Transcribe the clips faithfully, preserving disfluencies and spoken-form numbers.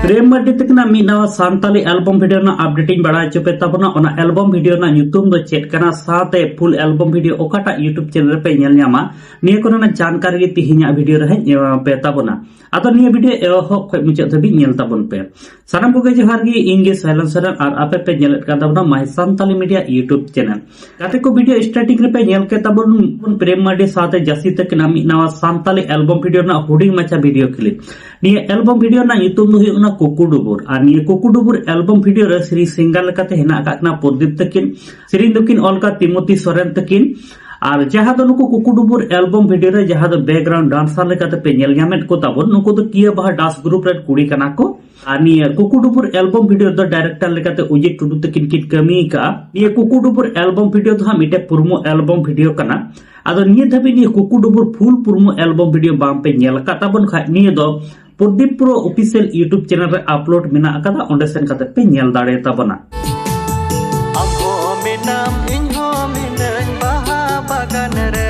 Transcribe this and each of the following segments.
ᱯᱨᱮᱢ ᱢᱟᱨᱰᱤ ᱛᱟᱹᱠᱤᱱᱟᱜ ᱢᱤᱫ ᱱᱟᱣᱟ ᱥᱟᱱᱛᱟᱞᱤ ᱮᱞᱵᱚᱢ ᱵᱷᱤᱰᱤᱭᱳ ᱨᱮᱱᱟᱜ ᱟᱯᱰᱮᱴ ᱤᱧ ᱵᱟᱲᱟᱭ ᱦᱚᱪᱚ ᱯᱮ ᱛᱟᱵᱚᱱᱟ᱾ ᱚᱱᱟ ᱮᱞᱵᱚᱢ ᱵᱷᱤᱰᱤᱭᱳ ᱨᱮᱱᱟᱜ ᱧᱩᱛᱩᱢ ᱫᱚ ᱪᱮᱫ ᱠᱟᱱᱟ, ᱥᱟᱶᱛᱮ ᱯᱷᱩᱞ ᱮᱞᱵᱚᱢ ᱵᱷᱤᱰᱤᱭᱳ ᱚᱠᱟᱴᱟᱜ YouTube ᱪᱮᱱᱮᱞ ᱨᱮᱯᱮ ᱧᱮᱞ ᱧᱟᱢᱟ, ᱱᱤᱭᱟᱹ ᱠᱚᱨᱮᱱᱟᱜ ᱡᱟᱱᱠᱟᱨᱤ ᱜᱮ ᱛᱤᱦᱤᱧᱟᱜ ᱵᱷᱤᱰᱤᱭᱳ ᱨᱮ ᱦᱟᱸᱜ ᱮᱢᱟ ᱯᱮ ᱛᱟᱵᱚᱱᱟ᱾ ᱟᱫᱚ ᱱᱤᱭᱟᱹ ᱵᱷᱤᱰᱤᱭᱳ ᱮᱦᱚᱵ ᱠᱷᱚᱱ ᱢᱩᱪᱟᱹᱫ ᱫᱷᱟᱹᱵᱤᱡ ᱧᱮᱞ ᱛᱟᱵᱚᱱ ᱯᱮ᱾ ᱥᱟᱱᱟᱢ ᱠᱚᱜᱮ ᱡᱚᱦᱟᱨ ᱜᱮ, ᱤᱧ ᱜᱮ ᱥᱟᱭᱞᱚᱱ ᱥᱚᱨᱮᱱ ᱟᱨ ᱟᱯᱮ ᱯᱮ ᱧᱮᱞᱮᱫ ᱠᱟᱱ ᱛᱟᱵᱚᱱᱟ My Santali Media YouTube channel᱾ ᱜᱟᱛᱮ ᱠᱚ, ᱵᱷᱤᱰᱤᱭᱳ ᱥᱴᱟᱨᱴᱤᱝ ᱨᱮᱯᱮ ᱧᱮᱞ ᱠᱮᱫ ᱛᱟᱵᱚᱱ ᱯᱨᱮᱢ ᱢᱟᱨᱰᱤ ᱥᱟᱶᱛᱮ ᱡᱟᱹᱥᱤ ᱛᱟᱹᱠᱤᱱᱟᱜ ᱢᱤᱫ ᱱᱟᱣᱟ ᱥᱟᱱᱛᱟᱞᱤ ᱮᱞᱵᱚᱢ ᱵᱷᱤᱰᱤᱭᱳ ᱨᱮᱱᱟᱜ ᱦᱩᱰᱤᱧ ᱢᱟᱪᱷᱟ ᱵᱷᱤᱰᱤᱭᱳ ᱠᱞᱤᱯ᱾ ᱱᱤᱭᱟᱹ ᱮᱞᱵᱚᱢ ᱵᱷᱤᱰᱤᱭᱳ ᱨᱮᱱᱟᱜ ᱧᱩᱛᱩᱢ ᱫᱚ ᱦᱩᱭᱩᱜ ᱠᱟᱱᱟ ᱠᱩᱠᱩ ᱰᱩᱵᱩᱨ᱾ ᱟᱨ ᱱᱤᱭᱟᱹ ᱠᱩᱠᱩ ᱰᱩᱵᱩᱨ ᱮᱞᱵᱚᱢ ᱵᱷᱤᱰᱤᱭᱳ ᱨᱮ ᱥᱮᱨᱮᱧ ᱥᱤᱝᱜᱟᱨ ᱞᱮᱠᱟᱛᱮ ᱦᱮᱱᱟᱜ ᱟᱠᱟᱫ ᱠᱤᱱᱟ ᱯᱨᱚᱫᱤᱯ ᱛᱟᱹᱠᱤᱱ, ᱥᱮᱨᱮᱧ ᱫᱚᱠᱤᱱ ᱚᱞ ᱠᱟᱫ ᱛᱤᱢᱚᱛᱤ ᱥᱚᱨᱮᱱ ᱛᱟᱹᱠᱤᱱ᱾ ᱟᱨ ᱡᱟᱦᱟᱸ ᱫᱚ ᱱᱩᱠᱩ ᱠᱩᱠᱩ ᱰᱩᱵᱩᱨ ᱮᱞᱵᱚᱢ ᱵᱷᱤᱰᱤᱭᱳ ᱨᱮ ᱡᱟᱦᱟᱸ ᱫᱚ ᱵᱮᱠᱜᱨᱟᱣᱩᱱᱰ ᱰᱟᱱᱥᱟᱨ ᱞᱮᱠᱟᱛᱮ ᱯᱮ ᱧᱮᱞ ᱧᱟᱢᱮᱫ ᱠᱚ ᱛᱟᱵᱚᱱ, ᱱᱩᱠᱩ ᱫᱚ ᱠᱤᱭᱟᱹ ᱵᱟᱦᱟ ᱰᱟᱱᱥ ᱜᱨᱩᱯ ᱨᱮᱱ ᱠᱩᱲᱤ ᱠᱟᱱᱟ ᱠᱚ᱾ ᱟᱨ ᱱᱤᱭᱟᱹ ᱠᱩᱠᱩ ᱰᱩᱵᱩᱨ ᱮᱞᱵᱚᱢ ᱵᱷᱤᱰᱤᱭᱳ ᱨᱮᱫᱚ ᱰᱟᱭᱨᱮᱠᱴᱚᱨ ᱞᱮᱠᱟᱛᱮ ᱚᱡᱤᱛ ᱴᱩᱰᱩ ᱛᱟᱹᱠᱤᱱ ᱠᱤᱱ ᱠᱟᱹᱢᱤ ᱟᱠᱟᱫᱼᱟ᱾ ᱱᱤᱭᱟᱹ ᱠᱩᱠᱩ ᱰᱩᱵᱩᱨ ᱮᱞᱵᱚᱢ ᱵᱷᱤᱰᱤᱭᱳ ᱫᱚ ᱦᱟᱸᱜ ᱢᱤᱫᱴᱮᱡ ᱯᱨᱳᱢᱳ ᱮᱞᱵᱚᱢ ᱵᱷᱤᱰᱤᱭᱳ ᱠᱟᱱᱟ᱾ ᱟᱫᱚ ᱱᱤᱭᱟᱹ ᱫᱷᱟᱹᱵᱤᱡ ᱱᱤᱭᱟᱹ ᱠᱩᱠᱩ ᱰᱩᱵᱩᱨ ᱯᱷᱩᱞ ᱯᱨᱳᱢᱳ ᱮᱞᱵᱚᱢ ᱵᱷᱤᱰᱤᱭᱳ ᱵᱟᱝ ᱯᱮ ᱧᱮᱞ ᱟᱠᱟᱫ ᱛᱟᱵᱚᱱ ᱠᱷᱟᱡ, ᱱᱤᱭᱟᱹ ᱫᱚ ᱯᱨᱚᱫᱤᱯ ᱯᱨᱳ ᱚᱯᱷᱤᱥᱤᱭᱟᱞ YouTube ᱪᱮᱱᱮᱞ ᱨᱮ ᱟᱯᱞᱳᱰ ᱢᱮᱱᱟᱜ ᱟᱠᱟᱫᱟ, ᱚᱸᱰᱮ ᱥᱮᱱ ᱠᱟᱛᱮ ᱯᱮ ᱧᱮᱞ ᱫᱟᱲᱮ ᱛᱟᱵᱚᱱᱟ᱾ ᱟᱢ ᱦᱚᱸ ᱢᱮᱱᱟᱢ, ᱤᱧ ᱦᱚᱸ ᱢᱤᱱᱟᱹᱧ ᱵᱟᱦᱟ ᱵᱟᱜᱟᱱ ᱨᱮ᱾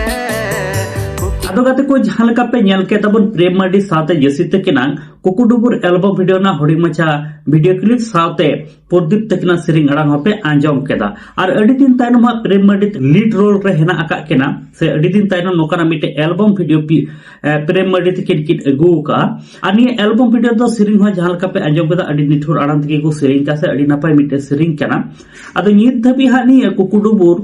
ᱟᱫᱚ ᱜᱟᱛᱮ ᱠᱚ, ᱡᱟᱦᱟᱸ ᱞᱮᱠᱟ ᱯᱮ ᱧᱮᱞ ᱠᱮᱫ ᱛᱟᱵᱚᱱ ᱯᱨᱮᱢ ᱢᱟᱨᱰᱤ ᱥᱟᱶᱛᱮ ᱡᱟᱹᱥᱤ ᱛᱟᱹᱠᱤᱱᱟᱜ ᱠᱩᱠᱩ ᱰᱩᱵᱩᱨ ᱮᱞᱵᱚᱢ ᱵᱷᱤᱰᱤᱭᱳ ᱨᱮᱱᱟᱜ ᱦᱩᱰᱤᱧ ᱢᱟᱪᱷᱟ ᱵᱷᱤᱰᱤᱭᱳ ᱠᱞᱤᱯ ᱥᱟᱶᱛᱮ ᱯᱨᱚᱫᱤᱯ ᱛᱟᱹᱠᱤᱱᱟᱜ ᱥᱮᱨᱮᱧ ᱟᱲᱟᱝ ᱦᱚᱸᱯᱮ ᱟᱸᱡᱚᱢ ᱠᱮᱫᱟ᱾ ᱟᱨ ᱟᱹᱰᱤ ᱫᱤᱱ ᱛᱟᱭᱱᱚᱢ ᱦᱟᱸᱜ ᱯᱨᱮᱢ ᱢᱟᱨᱰᱤ ᱞᱤᱰ ᱨᱳᱞ ᱨᱮ ᱦᱮᱱᱟᱜ ᱟᱠᱟᱫ ᱠᱤᱱᱟ, ᱥᱮ ᱟᱹᱰᱤ ᱫᱤᱱ ᱛᱟᱭᱱᱚᱢ ᱱᱚᱝᱠᱟᱱᱟᱜ ᱢᱤᱫᱴᱮᱡ ᱮᱞᱵᱚᱢ ᱵᱷᱤᱰᱤᱭᱳ ᱯᱤ-, ᱮ, ᱯᱨᱮᱢ ᱢᱟᱨᱰᱤ ᱛᱟᱹᱠᱤᱱ ᱠᱤᱱ ᱟᱹᱜᱩ ᱟᱠᱟᱫᱼᱟ᱾ ᱟᱨ ᱱᱤᱭᱟᱹ ᱮᱞᱵᱚᱢ ᱵᱷᱤᱰᱤᱭᱳ ᱫᱚ ᱥᱮᱨᱮᱧ ᱦᱚᱸ ᱡᱟᱦᱟᱸ ᱞᱮᱠᱟ ᱯᱮ ᱟᱸᱡᱚᱢ ᱠᱮᱫᱟ, ᱟᱹᱰᱤ ᱱᱤᱴᱷᱩᱨ ᱟᱲᱟᱝ ᱛᱮᱜᱮ ᱠᱚ ᱥᱮᱨᱮᱧ ᱠᱟᱜᱼᱟ, ᱥᱮ ᱟᱹᱰᱤ ᱱᱟᱯᱟᱭ ᱢᱤᱫᱴᱮᱡ ᱥᱮᱨᱮᱧ ᱠᱟᱱᱟ᱾ ᱟᱫᱚ ᱱᱤᱛ ᱫᱷᱟᱹᱵᱤᱡ ᱦᱟᱸᱜ ᱱᱤᱭᱟᱹ ᱠᱩᱠᱩ ᱰᱩᱵᱩᱨ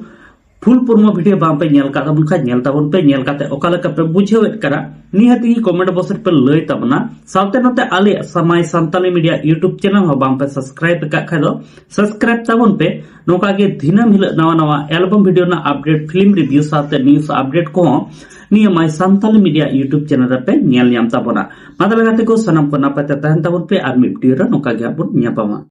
ᱯᱷᱩᱞ ᱯᱨᱳᱢᱳ ᱵᱷᱤᱰᱤᱭᱳ ᱵᱟᱝ ᱯᱮ ᱧᱮᱞ ᱠᱟᱜ ᱛᱟᱵᱚᱱ ᱠᱷᱟᱡ, ᱧᱮᱞ ᱛᱟᱵᱚᱱ ᱯᱮ, ᱧᱮᱞ ᱠᱟᱛᱮ ᱚᱠᱟ ᱞᱮᱠᱟ ᱯᱮ ᱵᱩᱡᱷᱟᱹᱣᱮᱫ ᱠᱟᱱᱟ, ᱱᱤᱦᱟᱹᱛ ᱜᱮ ᱠᱚᱢᱮᱱᱴ ᱵᱚᱠᱥ ᱨᱮᱯᱮ ᱞᱟᱹᱭ ᱛᱟᱵᱚᱱᱟ᱾ ᱥᱟᱶᱛᱮ ᱱᱚᱛᱮ ᱟᱞᱮᱭᱟᱜ My Santali Media YouTube channel ᱦᱚᱸ ᱵᱟᱝ ᱯᱮ ᱥᱟᱵᱥᱠᱨᱟᱭᱤᱵ ᱟᱠᱟᱫ ᱠᱷᱟᱡ ᱫᱚ ᱥᱟᱵᱥᱠᱨᱟᱭᱤᱵ ᱛᱟᱵᱚᱱ ᱯᱮ᱾ ᱱᱚᱝᱠᱟ ᱜᱮ ᱫᱤᱱᱟᱹᱢ ᱦᱤᱞᱳᱜ ᱱᱟᱣᱟ ᱱᱟᱣᱟ ᱮᱞᱵᱚᱢ ᱵᱷᱤᱰᱤᱭᱳ ᱨᱮᱱᱟᱜ ᱟᱯᱰᱮᱴ, ᱯᱷᱤᱞᱢ ᱨᱤᱵᱷᱤᱭᱩ ᱥᱟᱶᱛᱮ ᱱᱤᱭᱩᱡ ᱟᱯᱰᱮᱴ ᱠᱚᱦᱚᱸ ᱱᱤᱭᱟᱹ My Santali Media YouTube channel ᱨᱮᱯᱮ ᱧᱮᱞ ᱧᱟᱢ ᱛᱟᱵᱚᱱᱟ᱾ ᱢᱟ ᱛᱟᱦᱞᱮ ᱜᱟᱛᱮ ᱠᱚ, ᱥᱟᱱᱟᱢ ᱠᱚ ᱱᱟᱯᱟᱭ ᱛᱮ ᱛᱟᱦᱮᱱ ᱛᱟᱵᱚᱱ ᱯᱮ ᱟᱨ ᱢᱤᱫ ᱵᱷᱤᱰᱤᱭᱳ ᱨᱮ ᱱᱚᱝᱠᱟ ᱜᱮ ᱦᱟᱸᱜ ᱵᱚᱱ ᱧᱟᱯᱟᱢᱟ᱾